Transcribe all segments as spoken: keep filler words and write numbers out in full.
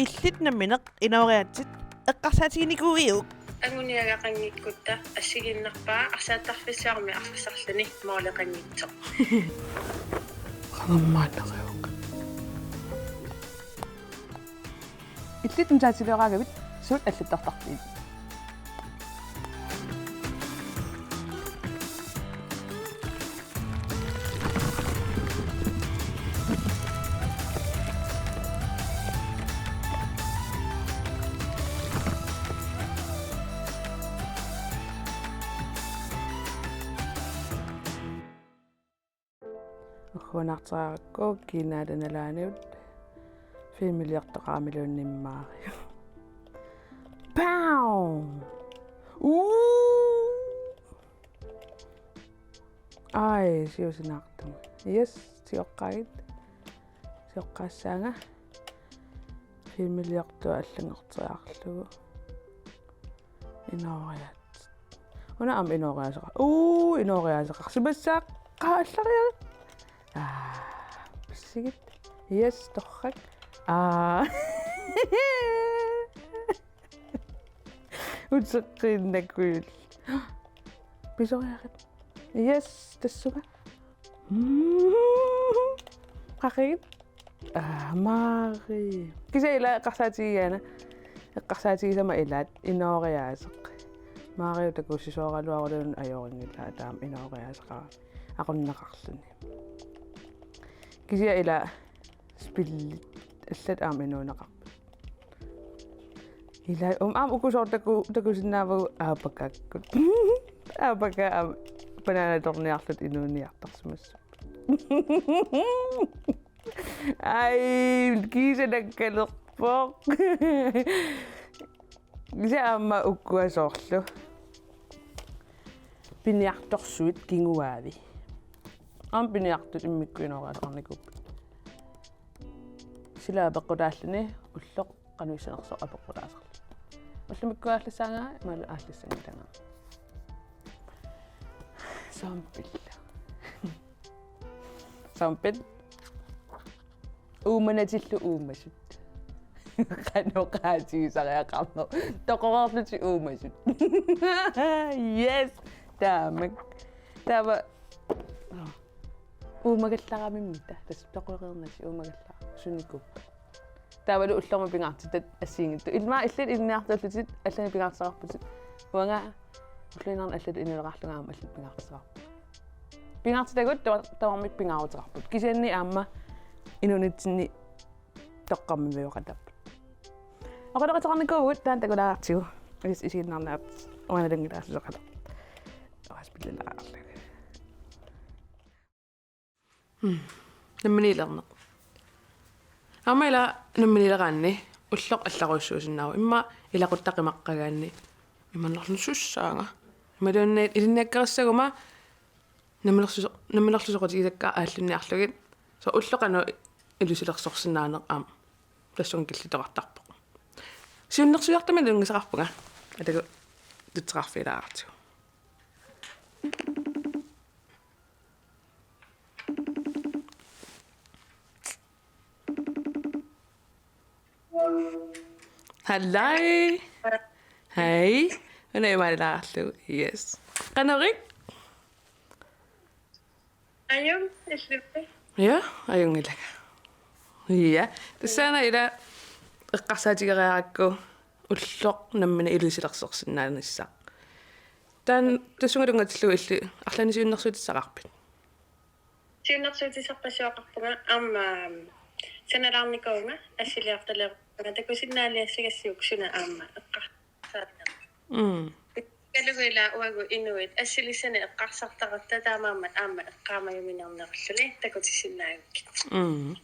Illit nammineq inooriaatsit eqqarsaatiginikuuiuk? Anguniagaqanngikkutta assigiinnarpaa arsaattarfissuarmi arsarluni mooleqanngitsoq. Qanermaanneriuk. Illit nutaatsilioraagavit suut allattartarpigit? Uggunaartariaqarpoq kiinaalu nalaaniit filmiliortoqaramiluunniit Mario. Pow! Uu! Ai, siusinaartum. Yes, sioqqaagit. Sioqqaassaanga. Filmiliortua allanngorteriarlugu. Inooriaatsit. Una aamma inooriaaseqa. Uu, inooriaaseqarsimassaaq. Qaallariaq. Aa, pissigit. Yes, torrak. Aa. Uteqqiinnakkuit. Pisoriaqit. Yes, tassunga. Mm. Qaqigit. Aa, Mario. Kisianni ila eqqarsaatigigaanni. Eqqarsaatigisama ilaat inooriaaseq. Mario takussisooraluaruluni ajorinngilaa taama inooriaaseqarami. Aqunneqarluni. Kisianni ila spillit allat aamma inuuneqarput. Ila um aamma uku soorlu taku-, takusinnaavagut aapakaakkut. Aapakaa aamma bananatorniarlutik inuuniartarsimassuk. Ai, kiisanakkalerpoq. Kisianni aamma ukkua soorlu. Piniartorsuit kinguaavi. Aamma piniartut immikkut inooriaaseqarnikuupput. Sila apeqqutaalluni ulloq qanoq issanersoq apeqqutaasarluni. Ullumikkut aallassaanga imaluunniit aallassanngilanga. Soompillu. Soompit. Uumanatillu uumasut. Qanoq oqaatigisariaqarneq. Toqoreerlutik uumasut. Yes. Taamak. Taava. Uumagallaramimmi ta. Tassa toqoreernatik uumagallaramik. Sunikuupput. Taavalu ullormut pingaartitat assigiinngitsut. Ilma illit ilinniartuullutit allanik pingaartitaqarputit. Uanga ulluinnarni allatut inuuleqarlunga aamma allatut pingaartitaqarputit. Pingaartitagut taava-, tamarmik pingaaruteqarput. Kisianni aamma inuunitsinni toqqammavioqataapput. Oqaloqateqarnikuuvugut taanna takulaartigu. Is isiginnaarnaap uanga nalunngilara susoqalerpoq. Oqaas pillalaarlugit. Mm. Namminiilerneq. Aamma ila namminiileraanni ulloq allarujussuusinnaavoq. Immaqa ilaquttat qimaqqagaanni imannerluni sussaanga. Imaluunniit ilinniakkarissaguma namminerluso-, namminerlu soqutigisakka aallunniarlugit. Soorlu ulloq qanoq ilusilersorsinnaaneq aamma. Tassunga killitoqartarpoq. Siunnersuisartumi nalunngisaqarpunga. Atagu tutseqarfigilaartigu. Hallai. Hej. Una imaalaarlugu. Yes. Qanoq-ik? Ajunngilaq. Ja, ajunngilanga. Ja. Tassani ila eqqarsaatigeriarakku ulloq nammineq ilusilersorsinnaanissaq. Taanna tassunga tunngatillugu illit arlaannik siunnersuutissaqarpit? Siunnersuutissarpassuaqarpunga aamma sanalaarnikuuvunga assiliartalerusunga takusinnaaliassagassiuk suna aamma eqqarsaatigalugu. Mm. Takugalugu ila uagut inuit assilissanik eqqarsartaratta taamaammat aamma eqqaamajuminarnerulluni takutissinnaagukkit. Mm.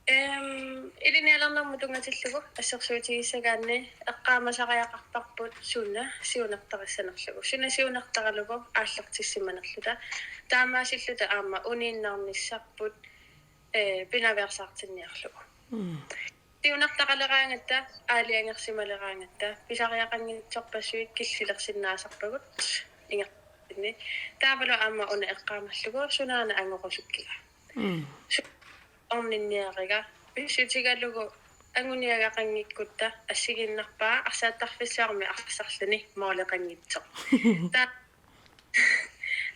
Ehm, ilinnialernermut tunngatillugu assersuutigissagaanni eqqaamasariaqarparput suna siunertarissanerlugu. Suna siunertaralugu aallartissimanerluta. Taamaasilluta aamma uniinnarnissarput, eh, pinaveersaartinniarlugu. Mm. Siunertaqaleraangatta, aalajangersimaleraangatta, pisariaqanngitsorpassuit killilersinnaasarpagut ingerlaannaq. Taavalu aamma una eqqaamallugu sunaana angorusukkiga. Mm. Su-, orninniariga, pissutigalugu anguniagaqanngikkutta assigiinnarpaa arsaattarfissuarmi arsarluni mooleqanngitsoq. Taava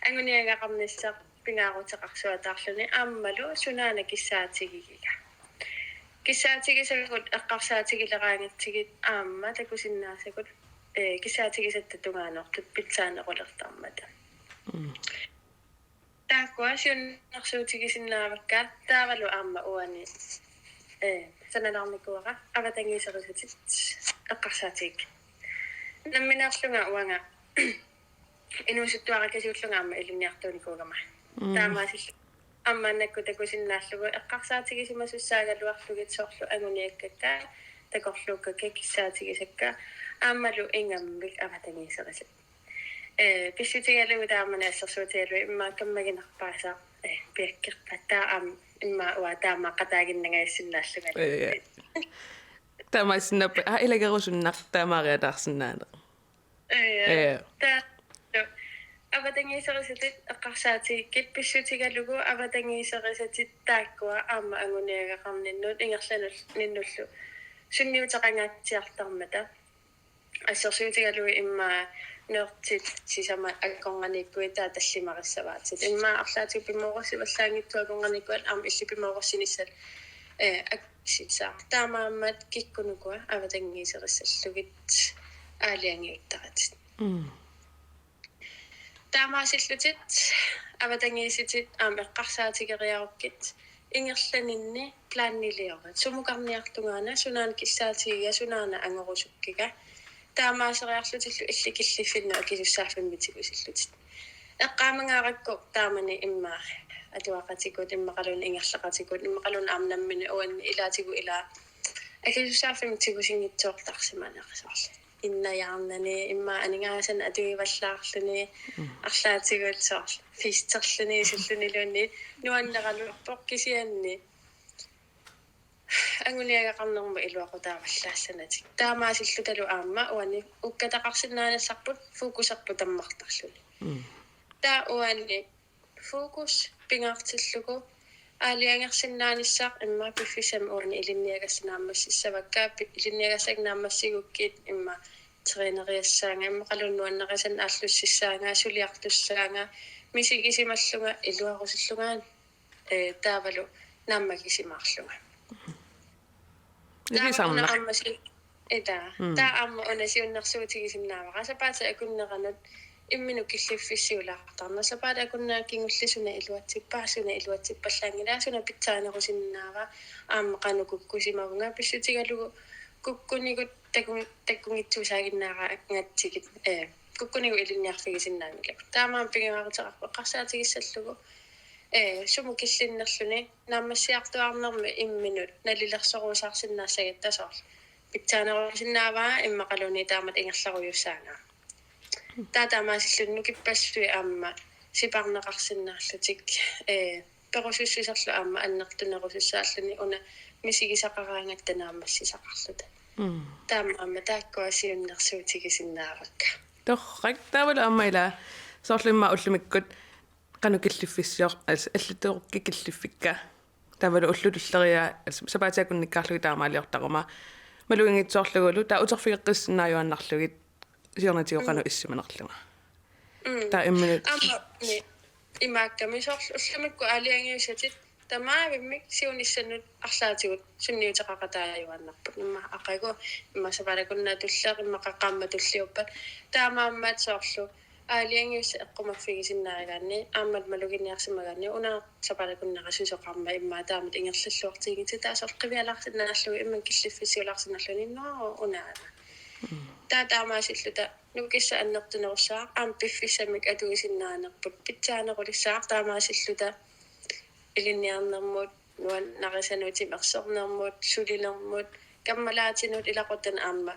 anguniagaqarnissaq pingaaruteqarsuataarluni aammalu sunaana kissaatigigiga. Kissaatigisagut eqqarsaatigileraangatsigit aamma takusinnaasagut, ee, kissaatigisatta tungaanoortut pitsaanerulertarmata. Mm. Taakkua siunnersuutigisinnaavakka taavalu aamma uani, ee, sanalaarnikuuara avatangiiserisatit eqqarsaatigikkit. Nammineerlunga uanga inuusuttuarakasiullunga aamma ilinniartuunikuugama. Mm. Taamaasilluta aamma annakkut takusinnaallugu eqqarsaatigisimasussaagallarlugit soorlu anguniakkakka, takorluukkakka, kissaatigisakka aammalu ingammik avatangiiserisat. Ee, pissutigalugu taamani assersuutigalugu immaqa kammaginarpaasaq, ee, piakkerpattaaq aamma immaqa uanga taamaaqataaginnangajassinnaallunga. Ee. Taamaassinnaappat, aa, ilagerusunnaq taamaariataarsinnaaneq. Ee. Ee. Taava avatangiiserisatit eqqarsaatigikkit pissutigalugu avatangiiserisatit taakkua aamma anguniagaqarninnut ingerlanul-, ninnullu sunniuteqangaatsiartarmata. Assersuutigalugu immaqa nørtit sisamat akornanniikkuit taava tallimarissavaatit. Immaqa arlaatigut pimoorussivallaanngitsugut akornanniikkuit aamma illit pimoorussinissat, ee, akississaaq. Taamaammat kikkunnukua avatangiiserissallugit aalajangiuttaratit. Mm. Taamaasillutit avatangiisitit aamma eqqarsaatigeriarukkit ingerlaninni planiliorit. Sumukarniartungaana sunaana kissaatigiga, sunaana angorusukkiga. Taamaaseriarlutillu illit killiffinnut akisussaaffimmik tigusillutit. Eqqaamangaarakku taamani immaqa atuaqatigut, immaqaluunniit ingerlaqatigut, immaqaluunniit aamma nammineq uanni ilaatigut ilaa akisussaaffimmik tigusinngitsoortarsimaneq soorlu. Innajaarnani, immaqa aningaasanik atuivallaarluni, mm, arlaatigut soorlu, festerluni, sulluniluunniit, nuanneraluarpoq kisianni anguniagaqarnermut iluaqutaavallaassanatik. Taamaasillutalu aamma uani ukkataqarsinnaanissarput fokuserput tammartarluni. Mm. Taava uani fokus pingaartillugu aalajangersinnaanissaq immaqa piffissami uani ilinniagassat naammassissavakka, pi-, ilinniagassat naammassigukkit immaqa træneriassaanga, immaqaluunniit nuannarisannik aallussissaanga, suliartussaanga, misigisimallunga, iluarusullunga, ee, taavalu naammagisimaarlunga. Taava una ilisarnaq. Aamma si-, ita. Mm. Taava aamma una siunnersuutigisinnaavara. Sapaatip akunneranut imminut killiffissiulaartarneq. Sapaatip akunnera kingulleq suna iluatsippaa, suna iluatsippallaanngilaa, suna pitsaanerusinnaava, aamma qanoq kukkusimavunga, pissutigalugu kukkunigut takun-, takkunngitsuusaaginnaaraangatsigit, ee, kukkunigut ilinniarfigisinnaanngilagut. Taamaammat pingaaruteqarpoq eqqarsaatigissallugu, ee, sumut killinnerluni naammassiartuaarnermi imminut nalilersorusaarsinnaassagatta soorlu pitsaanerusinnaavaa immaqaluunniit taamatut ingerlarujussuussaanga. Taava taamaasilluni nukippassuit aamma sipaarneqarsinnaallutik, ee, perusussisorlu aamma annertunerusussaalluni una misigisaqaraangatta naammassisaqarluta. Mm. Taamaammat taakkua siunnersuutigisinnaavakka. Torrak, taavalu aamma ila soorlu immaqa ullumikkut qanoq killiffissior-, altså, allatut killiffikka. Taavalu ullut tulleriiaat, altså, sapaatip akunnikkaarlugit taamaaliortaruma. Maluginngitsoorlugulu, taava uterfigeqqissinnaajuaannarlugit siornatigut qanoq, mm, issimanerlunga. Mm. Taava imminut. Aamma, ni, imaakkami soorlu ullumikkut aalajangiusatit tamaavimmik siunissannut arlaatigut sunniuteqaqataajuaannarput. Immaqa aqagu, immaqa sapaatip akunnera tulleq, immaqa qaammat tulliuppat. Taamaammat soorlu aalajangiussat eqqumaffigisinnaagaanni, aamma maluginiarsimagaanni, una sapaatip akunnera susoqarmat immaqa taamatut ingerlalluartiginngitsoq, taava soorlu qivialaarsinnaallugu, imminut killiffissiulaarsinnaallugu, nå, unaana. Mm. Taava taamaasilluta nukissaq annertunerussaaq, aamma piffissamik atuisinnaanerput pitsaanerulissaaq, taamaasilluta ilinniarnermut, nuannarisanut, timersornermut, sulinermut, kammalaatinut, ilaquttanut aamma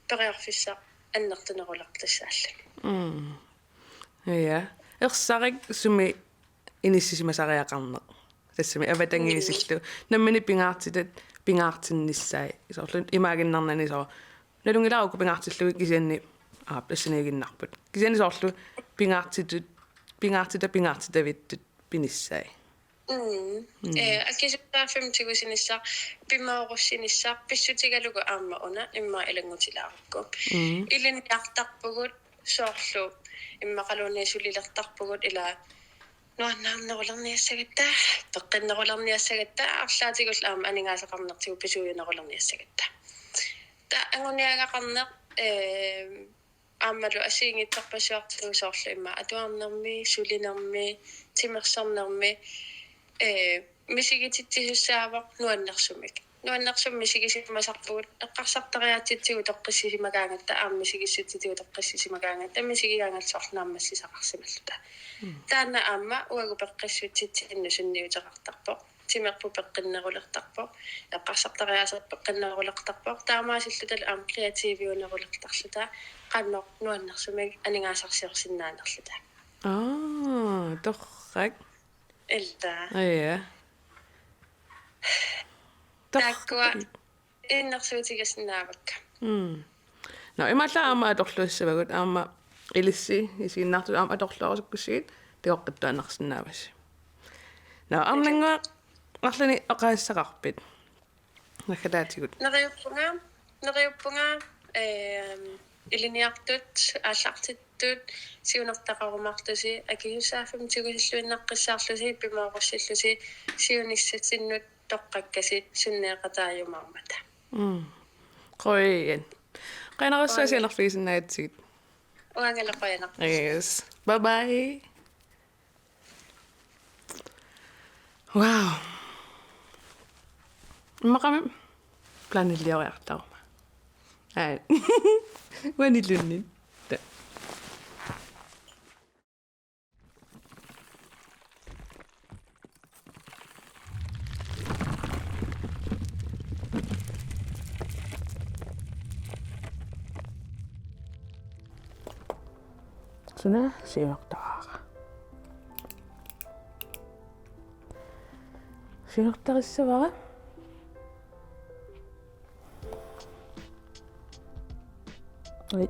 periarfissaq annertunerulertussaalluni. Mm. Ja. Ersarik sumi inissisimasariaqarneq. Tassami avatangiisillu. Mm. Nammineq pingaartitat, pingaartinnissaat. Soorlu imaaginnarnani soorlu. Nalunngilara uku pingaartillugit kisianni, aa, tassaniiginnarput. Kisianni soorlu pingaartitut, pingaartitat, pingaartitavittut pinissaat. Mm. Mm. Eh, akisussaaffimmik tigusinissaq, pimoorussinissaq, pissutigalugu aamma una immaqa ilanngutilaarakku. Mm. Ilinniartarpugut soorlu immaqaluunniit sulilertarpugut ila nuannaarnerulerniassagatta, peqqinnerulerniassagatta, arlaatigullu aamma aningaasaqarnertigut pisuujunerulerniassagatta. Taava anguniagaqarneq, eh, aammalu assigiinngitsorpassuartigut soorlu immaqa atuarnermi, sulinermi, timersornermi, eh, misigititsisussaavoq nuannersumik. Nuannersumik misigisimasarpugut, eqqarsartariaatsitigut toqqissisimagaangatta, aamma misigissutitigut toqqissisimagaangatta, misigigaangatta soorlu naammassisaqarsimalluta. Mm. Taanna aamma uagut peqqissutsitsinnut sunniuteqartarpoq. Timerput peqqinnerulertarpoq, eqqarsartariaaseq peqqinnerulertarpoq, taamaasillutalu aamma kreativiunerulertarluta, qanoq nuannersumik aningaasarsiorsinnaanerluta. Aa, torrak. Ilaa. Aa, ja. Taakkua torrak. Innersuutigisinnaavakka. Mm. Nå, imaallaat aamma atorluassavagut, aamma ilissi isiginnaartutut aamma atorluarusukkussigit takoqqittuaannarsinnaavasi. Nå, arnannguaq arlaannik oqaaseqarpit? Naggataatigut. Neriuppunga, neriuppunga, ehm, ilinniartut, aallartittut, siunertaqarumaartusi, akisussaaffimmik tigusilluinnaqqissaarlusi, pimoorussillusi, siunissatsinnut toqqakkasi sunneeqataajumaarmata. Mm. Qujan. Qujanarsuaq sianerfigisinnaagakkit. Uangalu qujanaq. Yes. Bye bye. Wow. Immaqami planilioriartaruma. Ai. Uaniluunniit. Ta. Suna siunertaraara. Siunertarissavara. Ui.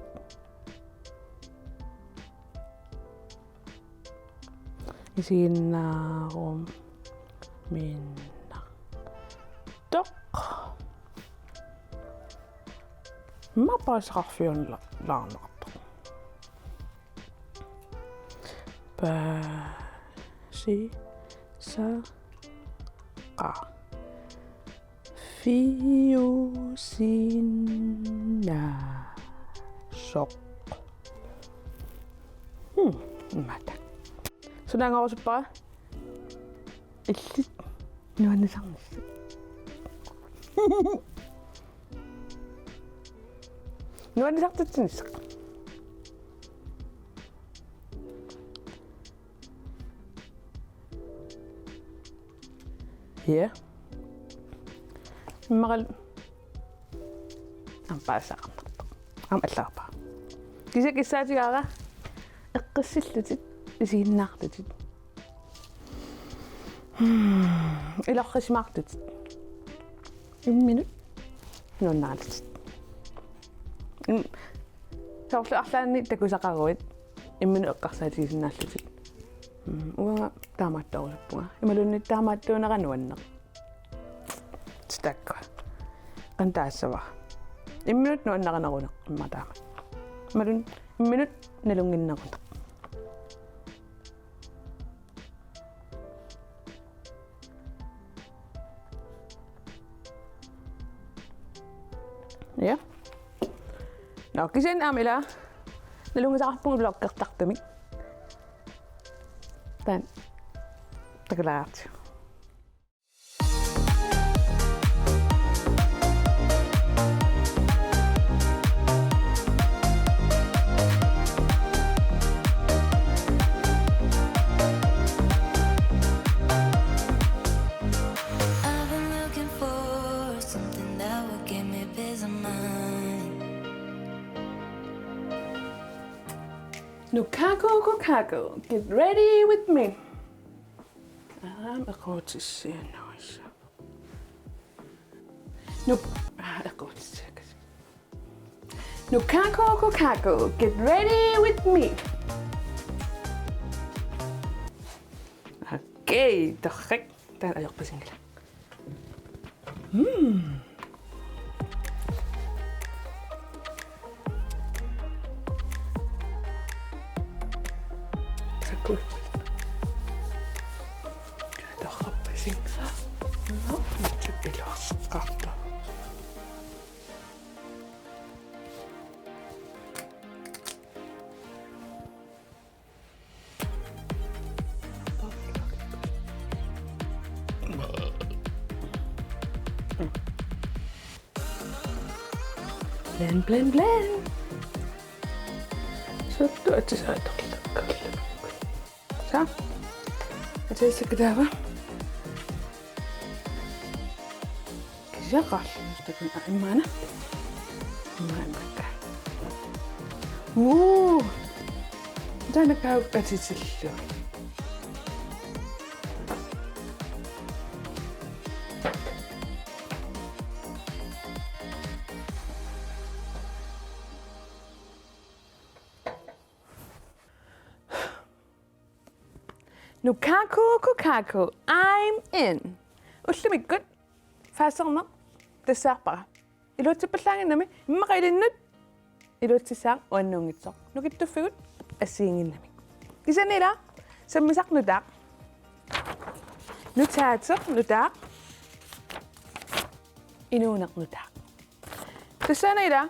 Isiginnaaruminartoq. Immaqa paasisaqarfiuneq la-, laarnartoq. Paasi-, sa-, qa-, fiusinnaasoq. Hmm, imaattoq. Sunaanngorusuppara? Illit nuannisarnissaq. Nuannisartitsinissaq. Ja. Immaqa aamma paasisaqartarpoq. Aamma allagarpara. Kisianni kissaatigaara eqqissillutit, isiginnaarlutit. Hmm. Ilorrisimaarlutit. Imminut nuannaralutit. Mm. Soorlu arlaannik takusaqaruit imminut eqqarsaatigisinnaallutit. Mm, uanga taamaattoorusuppara. Imaluunniit taamaattuunera nuanneq. Tassa taakkua. Qanoq taassavara? Imminut nuannarineruneq immaqa taamak. Imaluunniit imminut nalunnginneruneq. Ja. Nå, kisianni aamma ila nalunngisaqarpunga vloggertartumik. Taanna takulaartigu. I've been looking for something that will give me peace of mind. Nukaku, kukaku, get ready with me. Aamma eqquutissiinnarissaaq. Nup-, aa, eqquutissiakkas. Nukaku, kukaku, get ready with me. Aa, Ei, torrak. Taanna ajorpasinngilaq. Mm. Sakku. Torrappasinngilaq. Nå, nyt iluarseqqaartoq. Blend, blend, blend. Suuttu atisaatorlakkallu. Sa? Atisakka taava. Kisiaqarluni takun a immaana. Immaana. Uu. Taanna kauk atitillu. Nukaku, kukaku, I'm in. Ullumikkut faaserneq tassaarpara. Iluatsippallaannginnami immaqa ilinnut iluatsissaaq uannuunngitsoq. Nukittuffigut assigiinnginnami. Kisianni ila sammisaq nutaaq. Nutaateq nutaaq. Inuuneq nutaaq. Tassaana ila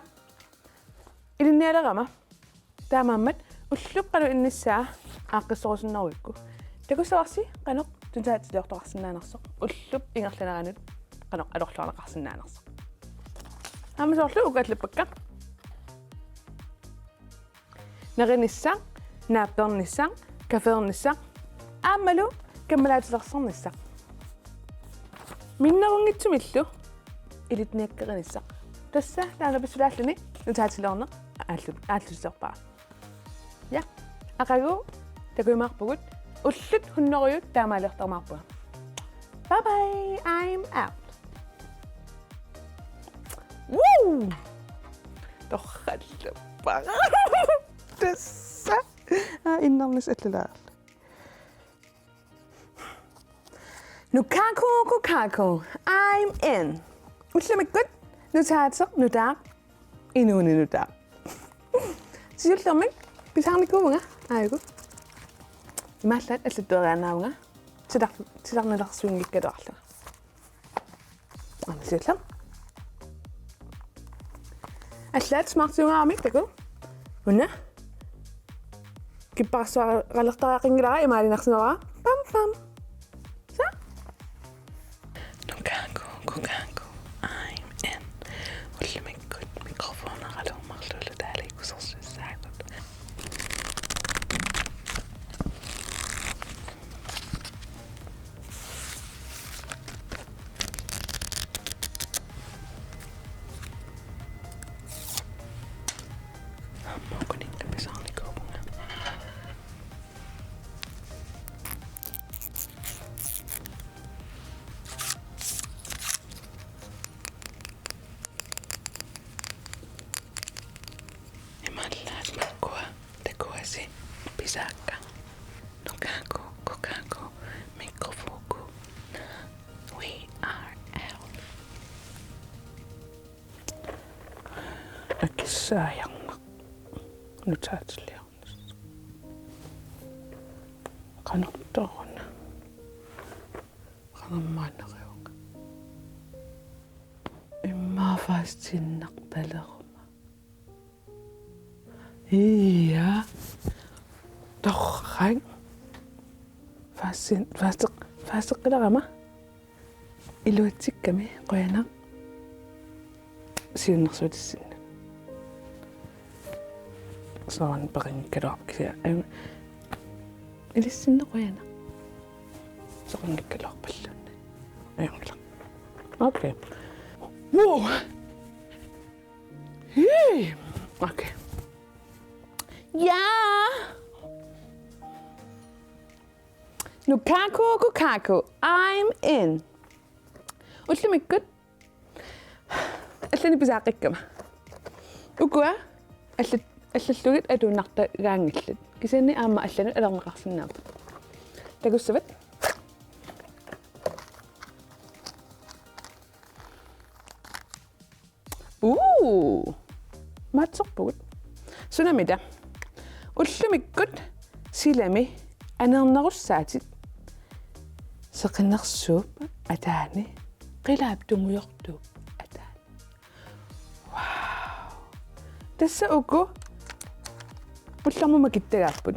ilinnialerama. Taamaammat ullup qanoq innissaa aaqqissorusunnerugikku. Takussavarsi qanoq nutaatiliortoqarsinnaanersoq. Ullup ingerlaneranut qanoq atorluarneqarsinnaanersoq. Aamma soorlu uku allappakka. Nerinissaq, naappernissaq, kafeernissaq. Aammalu kammalaatilersornissaq. Minnerunngitsumillu ilitniakkerinissaq. Tassa taanna pissutaalluni nutaatiliorneq aallu-, aalluserpara. Ja, aqagu takujumaarpugut, ullut hunnorujut taamaaliortarumaarpunga. Bye bye, I'm out. Woo! Torrallappa. Tassa. Aa, innarnis allalaarlu. Nukaku, kukaku, I'm in. Ullumikkut nutaateq nutaaq, inuuneq nutaaq. Siullermik pisaarnikuuvunga aajuku. Imaallaat allattuariaannaavunga. Titar-, titarnilersuinngikkaluarlunga. Aamma siulleq. Allaat smartiugaaramik taku. Una. Kippassuaqalertariaqanngilara imaalinersinnera. Pam pam. Sa? Nukaku, kukaku, I'm in. Ullumikkut mikrofoneraluarmarlulu taaliikkusersussaagut. Aamma ukunikka pisaarnikuuvunga. Imaallaat makkua takuasi pisaakka. Nukaku, kukaku, mikrofoku. We are out. Akissaajarneq. Nutaatiliorneq. Qanortoq una. Qanormaaneriunga. Immaqa faastinnertaleruma. Ia. Torrak. Faastin-, faasteq-, faasteqqilerama. Iluatsikkami qujanaq. Siunnersuutissinnut. Soorunami peqanngikkaluarpoq kisianni. Ajunngilaq. Ilissinnut qujanaq. Soqanngikkaluarpalluunniit. Ajunngilaq. Okay. Wow! Hii! Okay. Ja! Nukaku, kukaku, I'm in. Ullumikkut allanik pisaaqqikkama. Ukua allat-, allallugit atuinnartagaanngillat. Kisianni aamma allanut alerneqarsinnaapput. Takussavat? Uu! Maatsorpugut. Sunamita? Ullumikkut silami anernerussaatit seqinersuup ataani, qilaap tungujortuup ataani. Wow. Tassa uku ullarmut makittagaapput.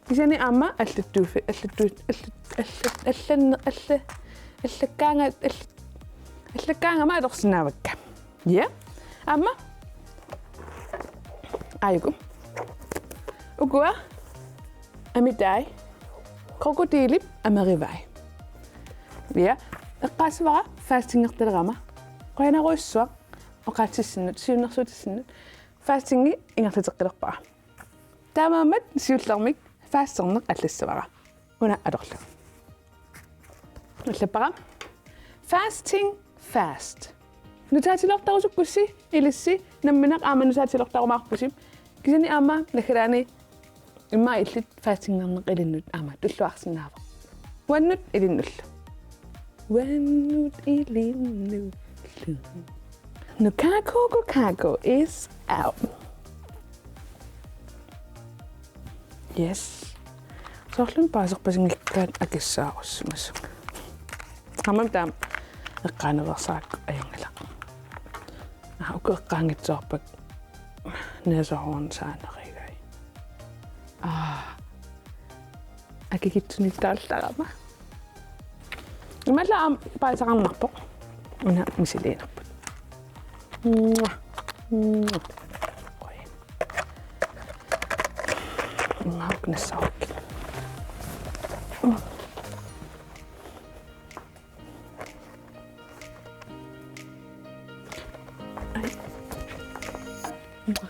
Kisianni aamma allattuuffi-, allattu-, allat-, allat-, allanne-, alla-, allakkaanga-, allat-, allakkaangama atorsinnaavakka. Ja. Aamma. Aajuku. Ukua. Amitai. Krokodilip amerivai. Ja. Eqqaassavara fastingertalerama. Qujanarujussuaq oqaatsissinnut, siunnersuutissinnut. Fastingi ingerlateqqilerpara. Taamaammat siullermik fasterneq allassavara. Una atorlugu. Allappara. Fasting fast. Nutaatilertarusukkussi ilissi nammineq aamma nutaatilertarumaarpusi. Kisianni aamma naggalaani immaqa illit fastingerneq ilinnut aamma tulluarsinnaavoq. Uannut ilinnullu. Uannut ilinnullu. Nukaku kukaku is out. Yes. Soorlumi paaserpasinngikkaat akissaarussimasut. Aamma taama eqqaanereersarakku ajunngilaq. Aa, uku eqqaanngitsoorpakka. Næsehorn saanerigai. Aa. Akikitsunittaallarama. Imalla aamma paasaqarnarpoq. Una misiliinerput. Mua. Mua. Oj. Imaak nassarukkit. Ai. Mua.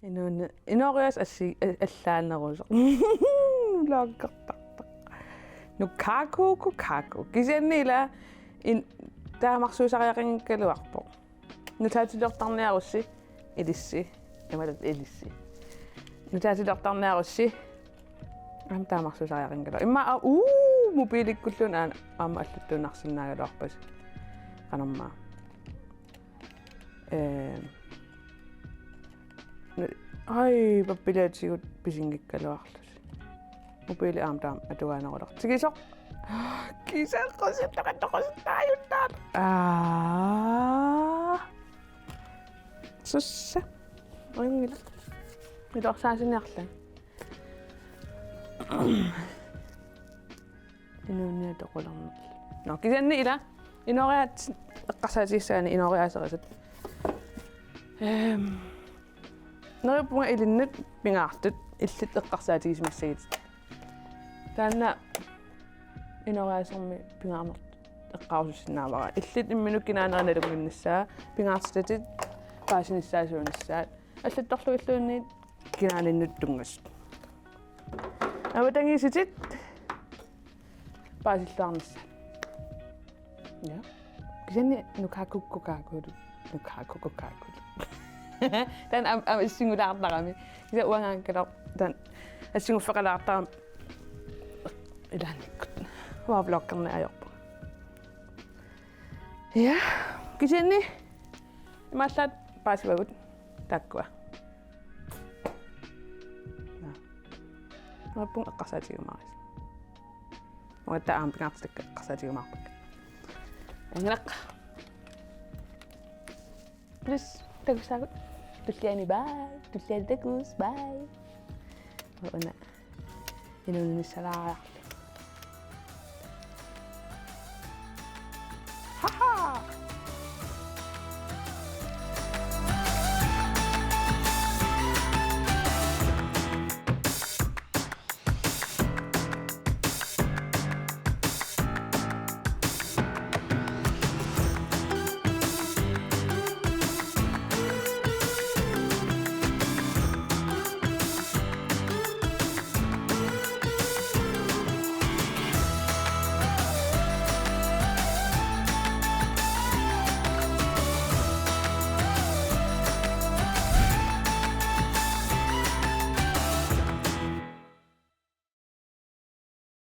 Inuuni-, inooriaaseq assi-, a-, allaanerusoq. Laakkartartaq. Nukaku kukaku. Kisianni ila in-, taamarsuusariaqanngikkaluarpoq. Nutaatilertarniarussi ilissi. Imaluunniit ilissi. Nutaatilertarniarussi. Aamma taamarsuusariaqanngilaq. Immaqa aa, uu, mobiilikkulluunniit aana aamma allattuinnarsinnaagaluarpasi. Qanormaa. Ee. Ai, pappiliatigut pisinngikkaluarlusi. Mobiili aamma taama atugaanerulertigisoq. Kiisa qusittoqattoqusittoqajuttaaq. Aa. Sussa. Ajunngilaq. Ilorsaasiniarlunga. Inuuniaat oqulernut. Nå, kisianni ila. Inooriaatsit eqqarsaatigissaanni inooriaaserisat. Ehm. Neriuppunga ilinnut pingaartut illit eqqarsaatigisimassagitit. Taanna inooriaasermi pingaarnertut eqqaarusussinnaavara. Illit imminut kinaanera nalunnginnissaa, pingaartitatit paasinissaasuunissaat. Allattorlugilluunniit kinaaninnut tunngasut. Avatangiisitit paasilluarnissaat. Ja. Kisianni nukaku kukaku. Nukaku kukaku. Taanna aamma, aamma assingulaartarami. Kisianni uangaakkaluarpoq taanna assiguffeqalaartarami. Ilaannikkut. Uanga vloggerneq ajorpunga. Ja. Kisianni imaallaat paasivagut taakkua. Naa. Neriuppunga eqqarsaatigiumaarisi. Uagut aamma pingaartitakka eqqarsaatigiumaarpakka. Ajunngilaq. Plus, takussaagut. Tulliani bye. Tulliani takuss, bye. Una. Inuunissalaariarlu.